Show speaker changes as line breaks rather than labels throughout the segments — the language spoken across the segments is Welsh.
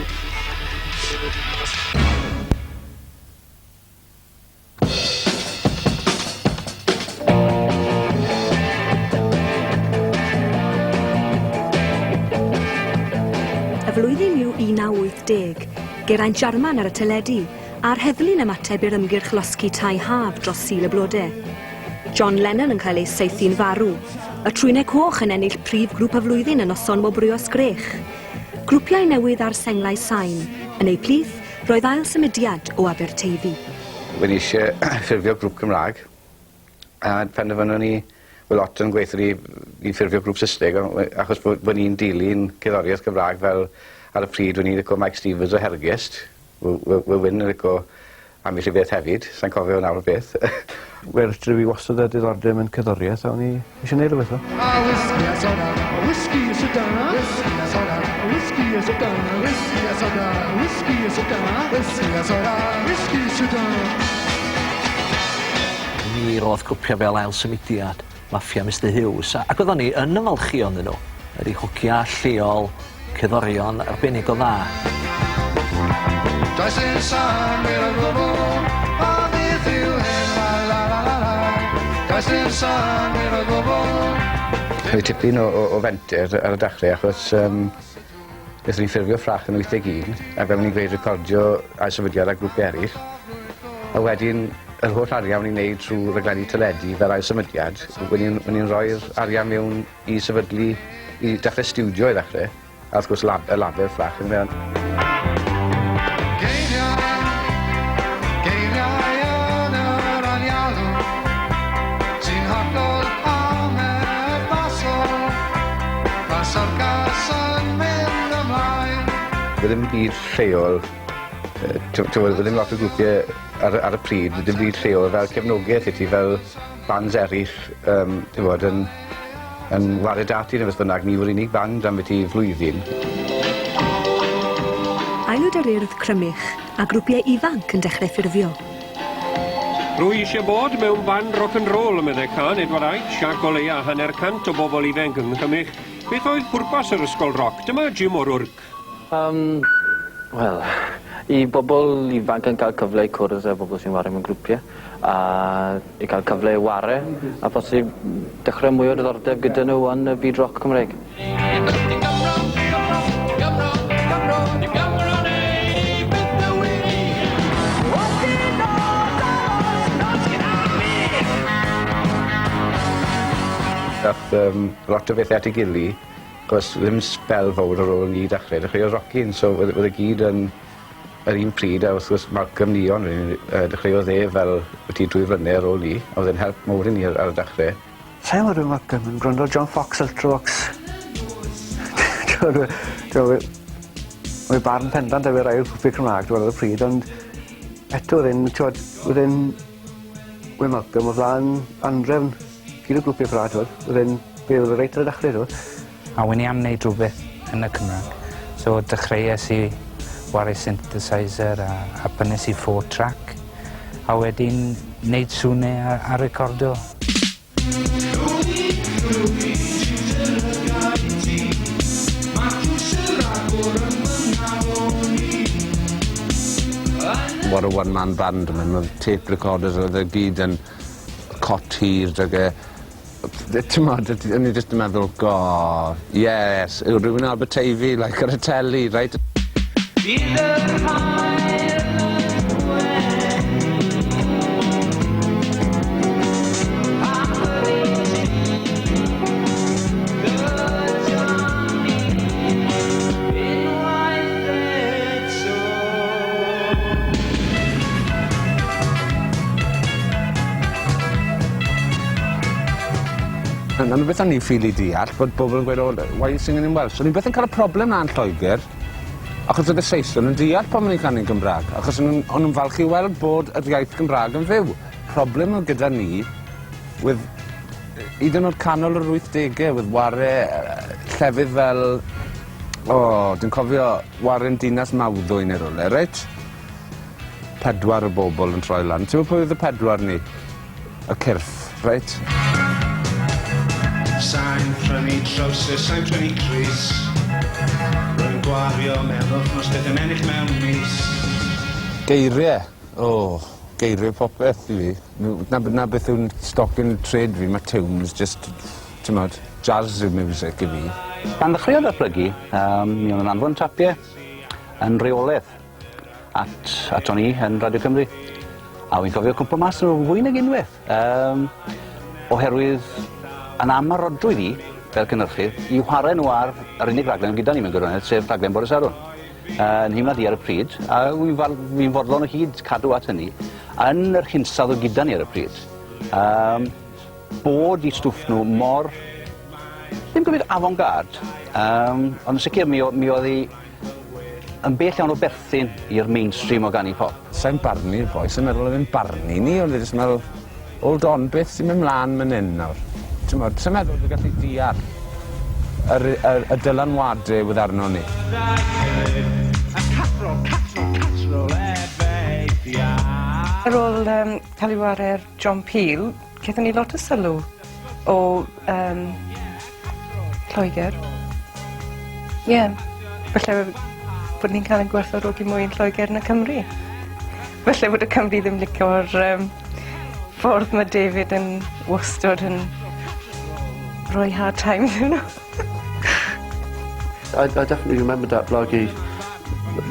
Y flwyddyn yw 1980. Geraint Jarman ar y teledu, a'r heddlu'n ymateb i'r ymgyrch losgi tai haf dros Sul y Blode. John Lennon yn cael ei saethu'n farw. Y Trwynau Coch yn ennill prif grŵp y flwyddyn yn noson wobrwyo Sgrech. Grwpiau newydd ar senglau sain. Yn eu plith, roedd ail symudiad o Aberteifi.
O'n i eisiau ffurfio grŵp Cymraeg, a penderfynon ni, wel lot yn gweithio ni i ffurfio grŵp Saesneg, achos bod, bod ni'n dilyn cerddoriaeth Cymraeg fel ar y pryd o'n i'n lico Mike Stevens o Hergest, we Wyn yn lico ambell i beth hefyd, sai'n cofio nawr beth.
Wel, dwi wastad â diddordeb mewn cerddoriaeth a o'n i eisiau neud rhywbeth o. A whisky a soda, a whisky a soda, whisky a soda, a whisky a soda, whisky a soda,
whisky a soda, whisky a soda, whisky a soda. Mi roedd grwpiau fel Ail Symudiad, Maffia Mister Huws, ac oeddan ni yn ymfalchïo ynddyn nhw, ydi hogia lleol, Cerddorion arbennig o dda. Does dim synnwyr o gwbl o beth yw hyn, la la la la la.
Does dim synnwyr o gwbl. Roedd tipyn o, o, o fenter ar y dechrau achos um, wnaethon ni ffurfio ffrach yn 81 a fel o'n i'n gweud recordio ail sefydliad a grwpiau eraill a wedyn yr holl arian o'n i'n neud trwy raglenni teledu fel ail symudiad o'n i'n rhoi'r arian mewn i sefydlu, i dechrau stiwdio i ddechrau, a wrth gwrs lab, y label fflach yn mewn. Geiriau, geiriau yn yr anialwch, sy'n hollol amherthnasol, mae syrcas yn mynd ymlaen. Bydd ddim byd lleol, ti'n ddim lot o grwpiau ar, ar y pryd, ddim byd lleol fel cefnogaeth i ti, fel bands eraill yym t'mod yn yn ware 'da ti ne' beth bynnag, ni yw'r unig band am byti flwyddyn.
Aelwyd yr Urdd Crymych a grwpiau ifanc yn dechrau ffurfio.
Rwy eisiau bod mewn band rock and roll, meddai cân Edward Aitch, ac o leia hanner cant o bobl ifanc yng Nghrymych. Beth oedd pwrpas yr ysgol roc? Dyma Jim O'Rourke.
Yym, wel, i bobl ifanc yn cael cyfle i cwrdd â bobl sy'n ware mewn grwpiau, a i cael cyfle i ware, a posib dechrau mwy o diddordeb gyda nhw yn y byd roc Cymreig.
Dath yym lot o bethe at ei gily Achos ddim sbel fowr ar ôl ni dechre, dechreuodd Rockin, so o'dd o'dd e gyd yn yr un pryd a wrth gwrs Malcolm Leon yy dechreuodd e fel byti dwy flynedd ar ôl ni, a o'dd e'n help mowr i ni ar ar y dechre.
Sai'n gwbod be' Malcolm yn gwrando ar John Fox Ultravox. T'mod t'mo' mae barn pendant 'da fi rai o'r grwpie Cymra'g t'mod ar y pryd ond eto o'dd e'n t'wod o'dd e'n Wel Malcolm o flan anhrefn gyd o grwpie ffra t'wod o'dd e'n fe o'dd e reit ar y dachre t'wod.
A wen i am neud rhywbeth yn y Cymrag so dechreues i ware synthesizer a a prynes i four track a wedyn neud sŵne a a recordo.
What a one man band man, oedd tape recorders oedd e gyd yn cot hir 'dag e. T'mod o'n i jyst yn meddwl go' yes yw rhywun o Aberteifi like ar y teli reit? Bydd y rhain Yn rhywbeth o'n i'n ffili deall bod bobl yn gweud oh why are you singing in Welsh? O'n i byth yn cael y problem 'na yn Lloegr achos oedd y Saeson yn deall pan o'n i'n canu'n Gymraeg achos o'n nhw'n o'n nhw'n falch i weld bod yr iaith Gymraeg yn fyw. Problem oedd gyda ni with hyd yn oed canol yr wythdege with ware llefydd fel o dwi'n cofio Waren Dinas Mawddwy neu rywle, reit? Pedwar o bobl yn troi lan. Ti'n gwybod pwy oedd y pedwar ni? Y cyrff, reit?
Sai'n prynu trowsus, sai'n prynu crys. Rwy'n gwario mewn wythnos beth am ennill mewn mis.
Geiriau. O, geiriau popeth i fi. 'Na 'na beth yw'n stock in trade fi, ma' tunes just, t'mod, jazz yw music i fi.
Pan ddechreuodd datblygu, yym mi o'n nw'n anfon tapie yn reoledd at aton ni yn Radio Cymru. A wi'n cofio cwmpo mas nhw fwy nag unwaith, yym oherwydd yn amharodrwydd i, fel cynhyrchydd, i whare nhw ar yr unig raglen gyda ni mewn gwirionedd, sef rhaglen Bore Sadwrn. Yy 'nheimlad i ar y pryd, a wi'n fal- wi'n fodlon o hyd cadw at hynny, yn yr hinsawdd oedd gyda ni ar y pryd, yym bod 'u stwff nhw mor, ddim gymryd avant-garde, yym ond yn sicr mi o- mi oedd 'i yn bell iawn o berthyn i'r mainstream o ganu pop.
Sai'n barnu'r boi, sai'n meddwl oedd e'n barnu ni, oedd e jyst yn meddwl, hold on, beth sy'n mynd mlaen man 'yn nawr? T'mod, sai'n meddwl bod gallu deall yr yr y dylanwade oedd arno ni.
Ar ôl yym ca'l 'i ware ar John Peel, cethon ni lot o sylw o yym Lloeger. Ie, falle bod ni'n ca'l ein gwerthfawrogi mwy yn Lloeger na Cymru. Falle bod y Cymry ddim licio'r yym ffordd ma' David yn wastod yn rhoi hard time iddyn nhw.
I, I definitely remember Datblygu.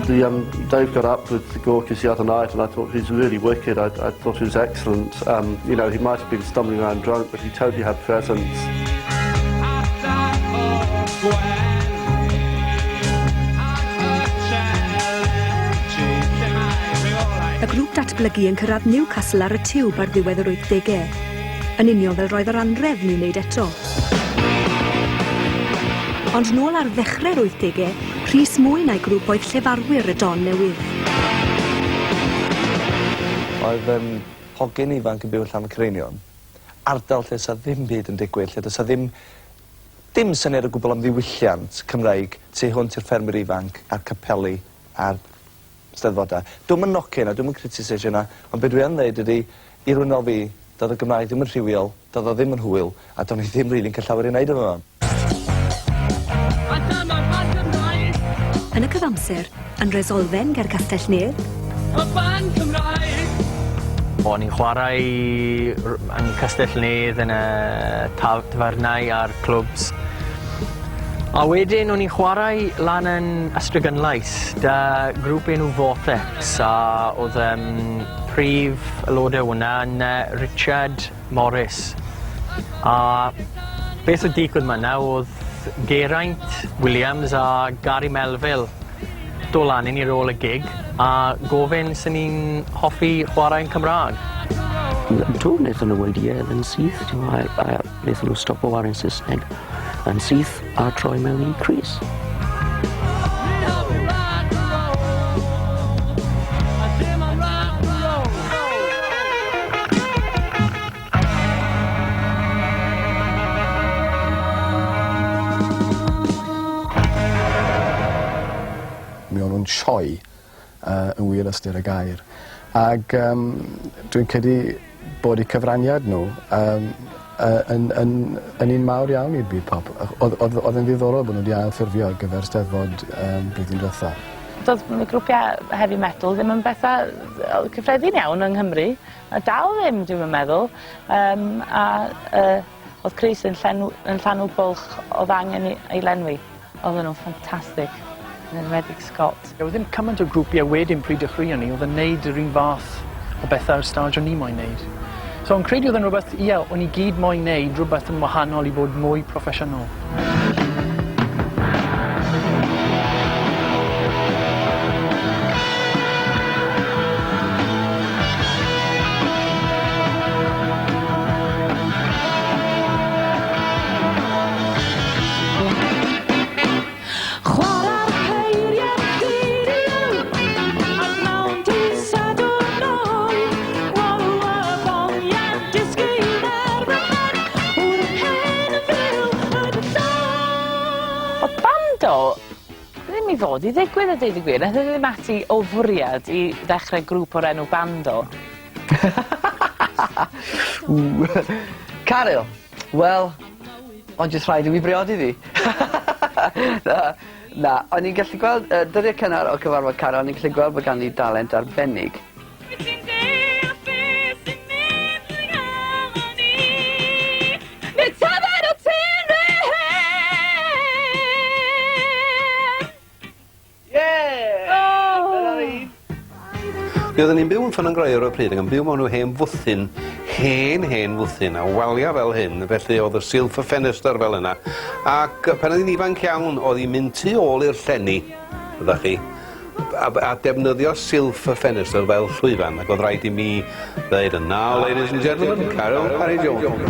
The, Dave got up with the Gorkys the other night and I thought he's really wicked. I, I thought he was excellent. You know, he might have been stumbling around drunk, but he totally had presence.
Y grŵp datblygu yn cyrraedd Newcastle ar y tiwb ar ddiwedd yr 80au. Yn union fel roedd yr anhrefn i'w wneud eto. Ond nôl ar ddechrau'r 80au, Rhys Mwyn a'i grŵp oedd llefarwyr y don newydd.
Oedd yym hogyn ifanc yn byw yn Llanfaircaereinion, ardal lle 'sa ddim byd yn digwydd, lle do's 'a ddim dim syniad o gwbwl am ddiwylliant Cymreig tu hwnt i'r ffermwyr ifanc a'r capeli a'r Steddfodau. Dwi'm yn nocio hynna, dwi'm yn critiseisio hynna, ond be dwi yn ddeud ydi, i rywun fel fi, doedd y Gymraeg ddim yn rhywiol, doedd o ddim yn hwyl, a do'n i ddim rili'n cael llawer i wneud efo fo.
Yn y cyfamser, yn Resolfen ger Castell Nedd,
Y band Cymraeg!
O'n i'n chwarae yn Castell Nedd yn y tafarnau a'r clwbs. A wedyn o'n i'n chwarae lan yn Ystradgynlais 'da grŵp enw Vortex a o'dd yym prif aelode wnna yn yy Richard Morris. A beth o'dd digwydd ma' 'na o'dd Geraint Williams a Gary Melville do' lan i ni ar ôl y gig a gofyn swn i'n hoffi chwarae yn Cymra'g.
Do, wnaethon nhw weud ie yn syth, t'mo' a a wnaethon nhw stopo ware'n Saesneg yn syth a troi mewn i Crys.
Mi o'n nw'n sioe yy yn wir ystyr y gair. Ag yym dwi'n credu bod 'u cyfraniad nhw yym yy yn yn yn un mawr iawn i'r byd pop. O'dd o'dd o'dd e'n ddiddorol bo' nw 'di ail-ffurfio ar gyfer Steddfod yym blwyddyn dwetha.
Do'dd m- grwpia' heavy metal ddim yn betha cyffredin iawn yng Nghymru. A dal ddim dwi'm yn meddwl. Yym a yy o'dd Crys yn llenw- yn llanw bwlch o'dd angen 'i ei lenwi. Odden nw'n ffantastig. Yn enwedig Scott.
There were ddim cymaint o grwpiau wedyn pryd dechreuon ni oedd yn neud yr un fath o bethe ar stage o'n ni moyn neud. So o'n credu oedd e'n rhywbeth, ie, o'n i gyd moyn neud rhywbeth yn wahanol i fod mwy proffesiynol.
Chwarae'r peiriant fideo a pnawn dydd Sadwrn ôl. Wow, y bongian disgyn ar fy mhen wrth hen fyw yn y llon.
O'dd bando ddim i fod i ddigwydd a deud y gwir. Nath e ddim ati o fwriad i ddechre grŵp o'r enw Bando.
Ww. Caryl, wel, ond jyst rhaid i fi briodi ddi. Na,
Na, o'n i'n gallu gweld, dyddiau cynnar o cyfarfod Caryl, o'n i'n gallu gweld bod ganddi dalent arbennig.
Mi oedden ni'n byw yn Ffynnon Groer ar y pryd ac yn byw mewn rhyw hen fwthyn, hen, hen fwthyn, a walia fel hyn, felly oedd y silff y ffenestr fel yna. Ac pan oedd hi'n ifanc iawn, oedd hi'n mynd tu ôl i'r llenni, ydach chi, a, a defnyddio silff y ffenestr fel llwyfan, ac oedd rhaid i mi ddeud, and now, ladies and gentlemen, Caryl Parry Jones.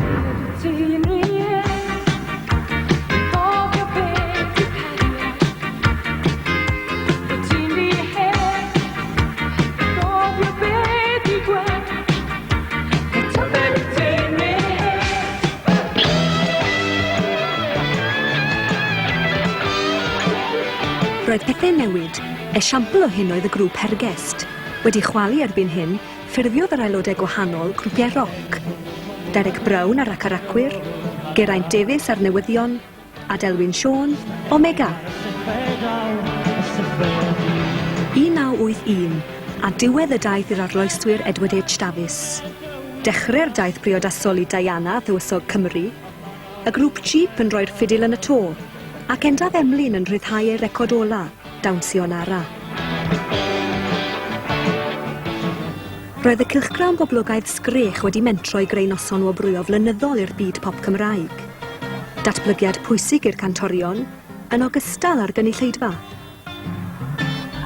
Roedd pethau'n newid. Esiampl o hyn oedd y grŵp Hergest. Wedi chwalu erbyn hyn, ffurfiodd yr aelodau gwahanol grwpiau roc. Derek Brown a'r Acaracwyr, Geraint Davies a'r Newyddion, a Delwyn Siôn, Omega. 1981, a diwedd y daith i'r arloeswyr Edward H Dafis. Dechrau'r daith briodasol i Diana, Thywysog Cymru, y grŵp Jeep yn rhoi'r ffidil yn y to, ac Endaf Emlyn yn rhyddhau ei record ola, Dawnsio'n Ara. Roedd y cylchgrawn boblogaidd Sgrech wedi mentro i greu noson wobrwyo flynyddol i'r byd pop Cymraeg. Datblygiad pwysig i'r cantorion, yn ogystal â'r gynulleidfa.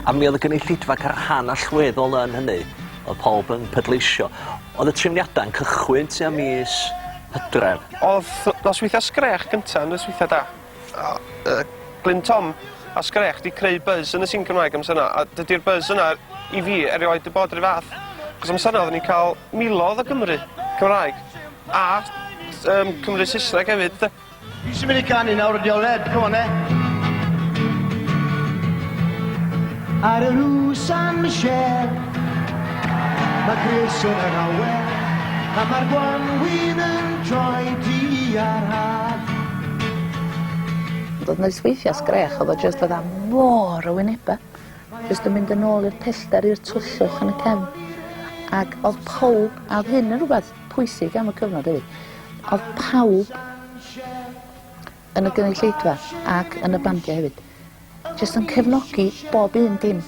A mi oedd y gynulleidfa cael rhan allweddol yn hynny. Oedd pawb yn pleidleisio. Oedd y trefniadau'n cychwyn tua mis Hydref.
Oedd nosweithiau Sgrech gyntaf yn nosweithiau da. Glyn Tom a Sgrech 'di creu buzz yn y sîn Cymraeg amser 'na, a dydi'r buzz yna i fi erioed 'di bod yr un fath. Achos amser 'na oedden ni'n cael miloedd o Gymry Cymraeg a Cymry Saesneg hefyd de.
Fi sy'n mynd i canu nawr ydi Aled, come on eh. Ar y Rue Saint Michel Mae croeso yn yr awel A mae'r gwanwyn yn troi du ar haf.
Oedd nosweithiau Sgrech, oedd o jyst fatha môr o wynebau. Jyst yn mynd yn ôl i'r pellter, i'r tywyllwch yn y cefn. Ac oedd pawb, a oedd hyn yn rhywbeth pwysig am y cyfnod hefyd, oedd pawb yn y gynulleidfa ac yn y bandiau hefyd, jyst yn cefnogi bob un dim.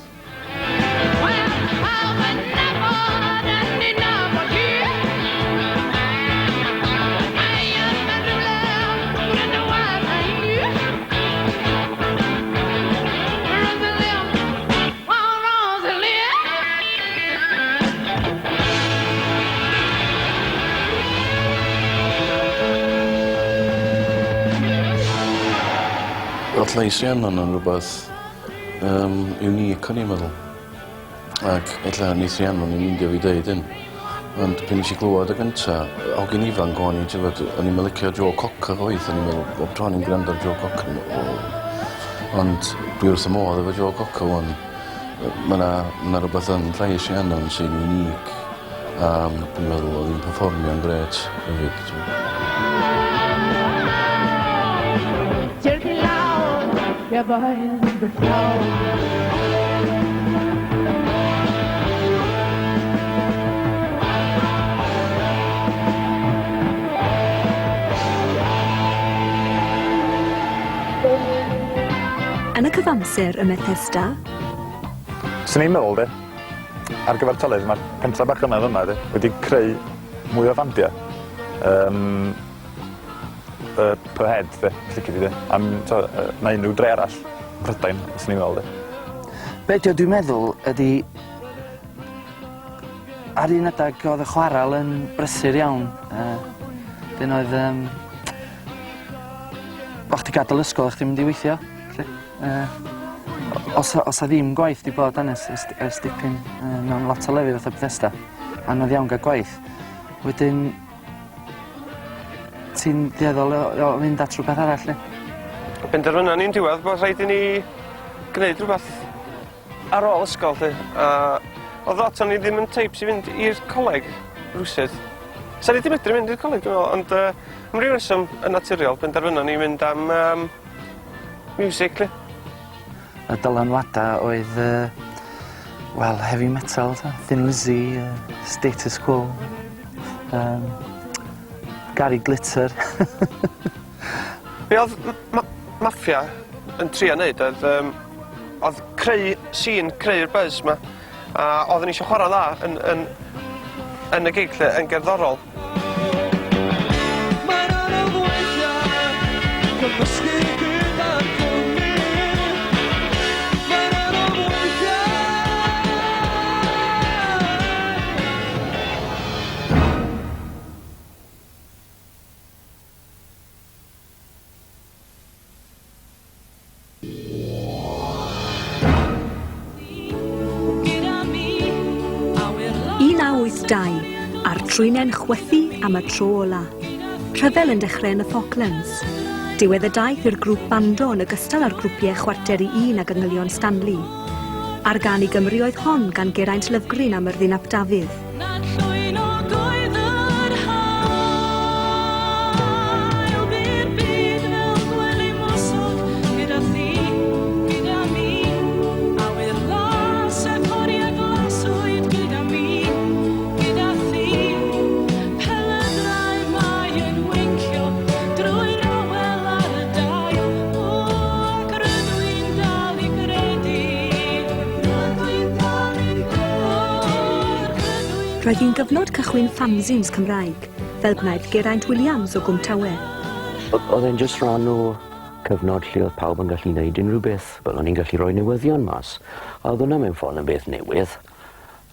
O'dd llais Rhiannon yn rwbath yym unique o'n i'n meddwl. Ac ella neith Rhiannon 'im meindio fi deud hyn ond pan nesh i glwad o gynta hogyn ifanc o'n i t'wbod o'n i'm yn licio Joe Cocker chwaith o'n i'n meddwl bob tro o'n i'n gwrando ar Joe Cocker o'n i'n meddwl o. Ond dwi wrth 'y modd efo Joe Cocker 'wan. Ma' 'na ma' 'na rwbath yn llais Rhiannon sy'n unique a dwi'n meddwl o'dd 'i'n perfformio'n grêt hefyd t'mo'.
Yn y cyfamser ym Methesda,
Swn i'n meddwl de, ar gyfartaledd ma'r pentra bach yma fyma de, wedi creu mwy o fandia yym per head de, os lici di de, am t'o' yy na unryw dre arall ym Mhrydain, swn i'n meddwl de.
Be' 'di o dwi'n meddwl ydi ar un adag o'dd y chwaral yn brysur iawn yy 'dyn oedd yym o' chdi gadal ysgol a chdi mynd i weithio 'lly yy o's 'a o's 'a ddim gwaith 'di bod yn ers ers ers dipyn yy mewn lot o lefydd fatha Bethesda. Anodd iawn ga'l gwaith. Wedyn ti'n dueddol o o fynd at rhywbeth arall 'lly.
Benderfynon ni'n diwedd bod rhaid i ni gneud rhywbeth ar ôl ysgol 'lly a o'dd lot o'n ni ddim yn types i fynd i'r coleg rywsut. Sa ni 'di medru mynd i'r coleg dwi me'wl ond yy am ryw reswm yn naturiol benderfynon ni mynd am yym miwsig 'lly.
Y dylanwada oedd, wel, heavy metal, ta, Thin Lizzy, Status Quo, Gary Glitter.
Be oedd Maffia yn trio neud oedd oedd creu scene, creu'r buzz 'ma, a oedden ni eisiau chwarae dda yn, yn, yn y gig lle, yn gerddorol.
Mae'n anodd weithiau cymysgu gyda'r cwmni. Mae'n anodd weithiau.
1982, a'r trwynen chwythu am y tro ola. Rhyfel yn dechrau yn y Falklands. Diwedd y daith i'r grŵp bando yn ogystal â'r grwpiau Chwarter i Un ac Angylion Stanley. A'r gân i Gymru oedd hon gan Geraint Lovgreen a Myrddin ap Dafydd.
Llwynog oedd yr haul, bu'r byd fel gwely mwsog gyda thi, gyda mi. Awyr las ac oriau glaswyd gyda mi, gyda thi. Pelydrau mae yn wincio drwy'r awel ar y dail, o, ac rydw i'n dal i gredu, rydw i'n dal i gredu.
Roedd hi'n gyfnod cychwyn fanzines Cymraeg, fel gwnaeth Geraint Williams o Gwmtawe.
Oedd e'n jyst rhan o cyfnod lle oedd pawb yn gallu gwneud unrhyw beth. Fel o'n i'n gallu rhoi newyddion mas. A oedd hwnna mewn ffordd yn beth newydd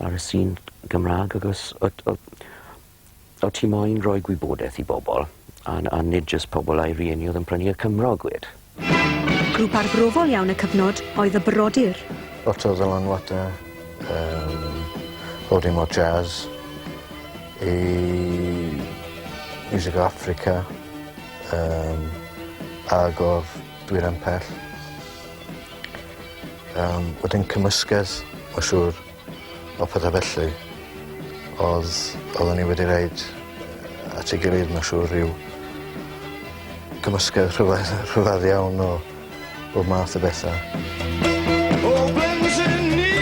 ar y sîn Gymraeg, achos o ti moyn rhoi gwybodaeth i bobl, a nid jyst pobl a'i rieni oedd yn prynu y Cymro, gwed.
Grŵp arbrofol iawn y cyfnod oedd y Brodyr.
Lot o ddylanwadau, bob dim o jazz, i music o Africa, ag o'r Dwyrain Pell. Wedyn cymysgedd, mae'n siŵr, o pethau felly, oedden ni wedi roid at ei gilydd, mae'n siŵr, rhyw cymysgedd rhyfedd, rhyfedd iawn o bob math o bethau.
O blentyn i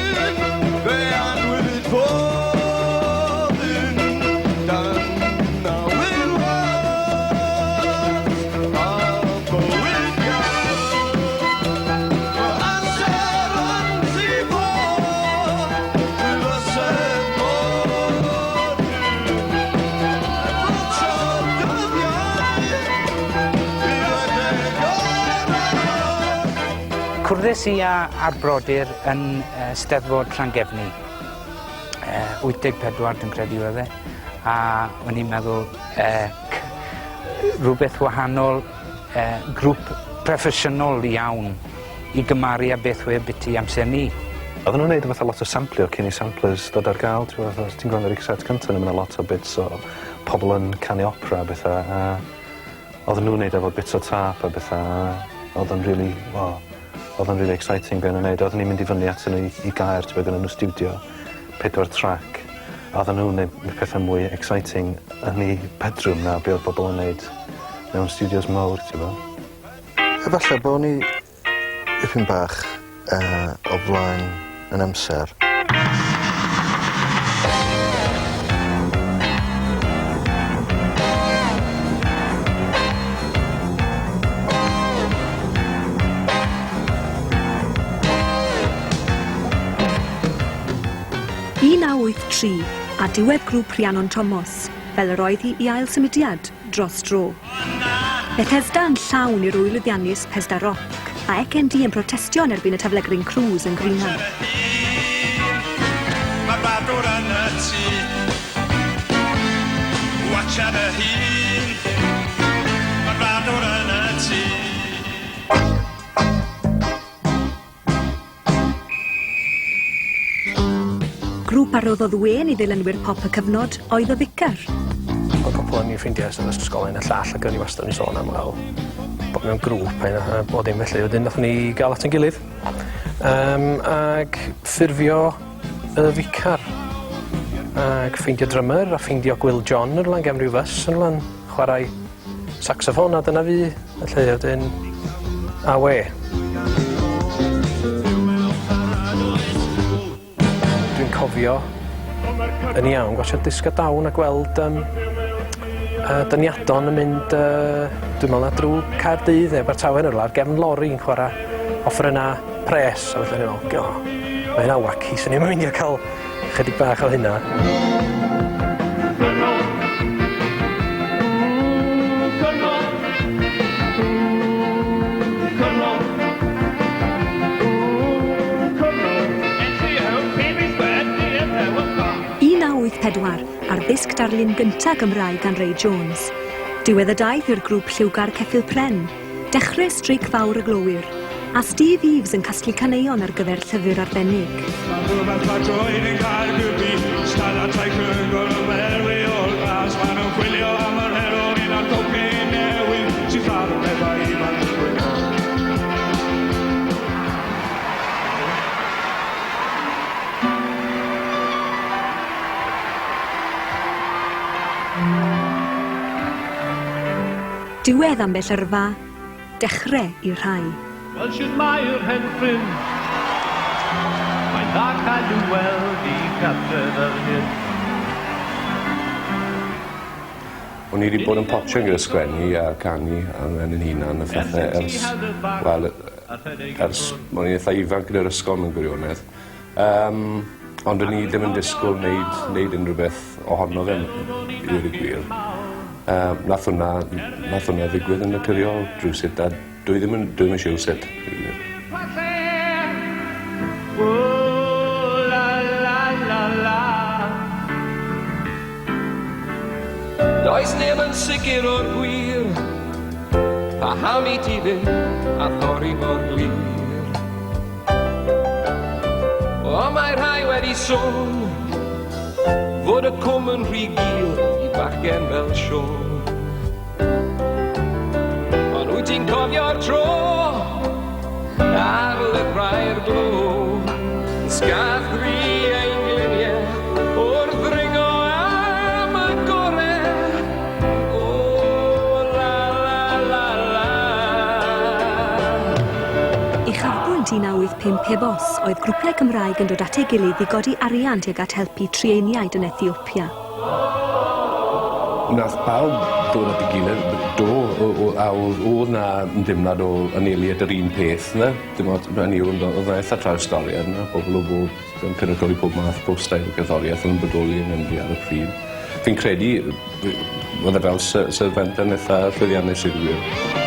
ddyn, fe anwyd bob un dan awyr las a bywyd iach. Fy amser yn llifo, dwi fysedd mor hyn. Brwsio dyddiau, i redeg o'r
Cwrddais i â'r brodyr yn Steddfod Llangefni, 84 dwi'n credu oedd e, a o'n i'n meddwl rhywbeth wahanol, grŵp proffesiynol iawn i gymaru â beth oedd biti amser ni.
Oedden nhw'n neud fatha lot o samplio cyn i samplers ddod ar gael, ti'n gwbod, os ti'n gwrando ar eu cassette cyntaf nhw, ma' 'na lot o bits o pobl yn canu opera a betha, a oedden nhw'n neud efo bits o tâp a betha, a oedd o'n really, well, oedd o'n really exciting be o'n nhw'n neud. Oedden ni'n mynd i fyny atyn nhw i Gaer, ti'n gwbod, gynnon nhw studio, pedwar track, a oedden nhw'n neud pethau mwy exciting yn eu bedroom na be oedd bobl yn neud mewn studios mawr, ti'n gwbod.
Efallai bod ni dipyn bach o flaen yn amser.
1983, a diwedd grŵp Rhiannon Thomas, fel yr oedd hi i ail symudiad dros dro. Bethesda yn llawn i'r ŵyl lwyddiannus Pesda Rock, a XND yn protestio yn erbyn y taflegryn Cruise yn Greenham.
Mae bradwr yn y tŷ. Watcha dy hun. Mae bradwr yn y tŷ.
Grŵp a roddodd wên i ddilynwyr pop y cyfnod oedd y Ficer.
Oedd cwpl o'n i'n ffrindiau yn ysgol un y llall ac o'n i wastad yn sôn am, wel, bod mewn grŵp a bod dim felly. Wedyn nathon ni gael at ein gilydd ag ffurfio y Ficer. Ag ffeindio drummer a ffeindio Gwil John yn rwla gefn rhyw fws yn rwla'n chwarae saxophone a dyna fi. Felly wedyn, a we. cofio yn iawn, gwatsiad Disg a Dawn a gweld yym dyniadon yn mynd yy dwi'n me'wl na drw Caerdydd neu Abertawe ne' rwla ar gefn lori yn chwara offerynna pres a felly o'n i'n me'wl go ma' hynna'n wacky swn i'm yn meindio ca'l chydig bach o hynna.
1984, a'r ddisg darlun gynta Gymraeg gan Ray Jones. Diwedd y daith i'r grŵp lliwgar Ceffyl Pren, dechre streic fawr y glowyr, a Steve Eaves yn casglu caneuon ar gyfer llyfr arbennig.
Mae rhywbeth mae droed yn Caergybi, stadau cyngor yn berwi o'r glas. Maen nhw'n chwilio am yr heroin a'r cocaine newydd sy'n lladd y pethau ifanc yn gwyno.
Diwedd ambell yrfa, dechre i rhai.
Wel shwt mae'r hen ffrind? Mae'n dda cael dy weld i cartre fel hyn.
O'n i 'di bod yn potsio gyda sgwennu a canu ar ben 'yn hunan a phethe ers, wel, ers o'n i'n eitha ifanc yn yr ysgol mewn gwirionedd. Yym, ond o'n i ddim yn disgwyl neud neud unrhyw beth ohono fe i ddweud y gwir. Yy nath hwnna nath hwnna ddigwydd yn naturiol rywsut a dwi ddim yn dwi ddim yn siwr sut.
Does neb yn sicr o'r gwir Paham i ti fynd a thorri mor glir. O, mae rhai wedi sôn fod y cwm yn rhy gul i bachgen fel Siôn. Ond wyt ti'n cofio'r tro ar lyfrau'r glo yn sgathru ein gliniau wrth ddringo am y gore. O, la la la la.
Uchafbwynt 1985 heb os oedd grwpiau Cymraeg yn dod at ei gilydd i godi arian tuag at helpu trueiniaid yn Ethiopia.
Nath pawb ddod at ei gilydd, do, o- o- a o'dd o'dd 'na ymdeimlad o anelu at yr un peth 'na, dim ots, hynny yw o'dd 'na eitha trawstoriad 'na, pobol o bob yn cynrychioli pob math, pob steil o gerddoriaeth yn bodoli yng Nghymru ar y pryd. Fi'n credu oedd e fel Sir Fenter yn eitha llwyddiannus i ddweud gwir.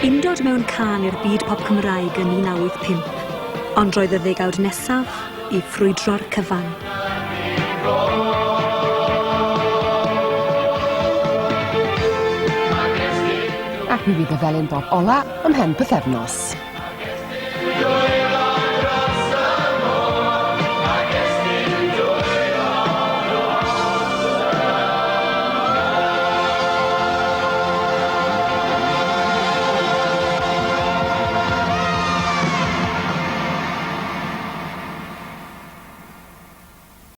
Undod mewn cân i'r byd pop Cymraeg yn 1985, ond roedd y ddegawd nesaf i ffrwydro'r cyfan.
Ac mi fydd y felin bob ola ymhen pythefnos.